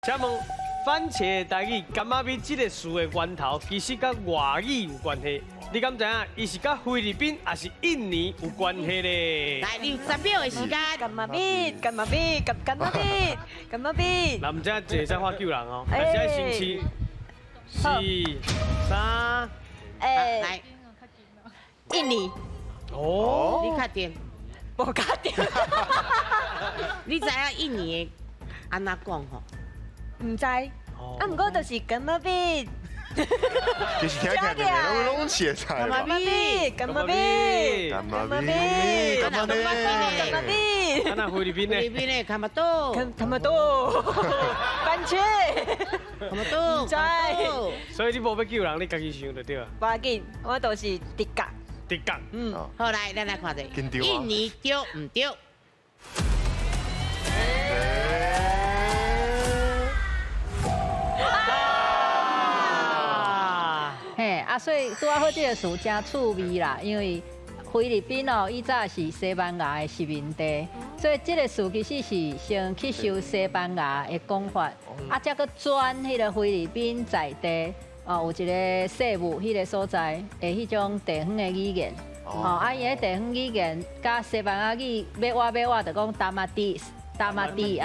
請問番茄的台語柑仔蜜這个詞的源頭，其實佮外語有關係。你敢知影？伊是佮菲律賓抑是印尼有關係咧？來，你有10秒的時間。柑仔蜜，柑仔蜜，柑柑仔蜜，柑仔蜜。若毋知影會使喊救人哦，但是愛先試。四、三，來，印尼。哦，你確定？無確定。你知影印尼的按怎講吼？毋知。啊，毋過就是柑仔蜜。其實聽起來兩个攏是會知柑仔蜜，柑仔蜜，柑仔蜜，柑仔蜜，柑仔蜜。啊，那菲律賓呢？菲律賓的卡馬多，卡馬多，番茄，卡馬多，知。所以你無欲救人，你家己想就對啊。無要緊，我都是直覺。直覺。嗯。好，來，咱來看者。印尼對毋對？嘿，啊，所以拄仔好這个詞誠趣味啦，因為菲律賓哦，以早是西班牙的殖民地，所以這个詞其實是先吸收西班牙的講法，啊，才閣轉彼个菲律賓在地哦，有一个西部彼个所在的彼種地方的語言，哦，啊，伊个地方語言佮西班牙語欲倚欲倚，就講 tomates，tomate按呢。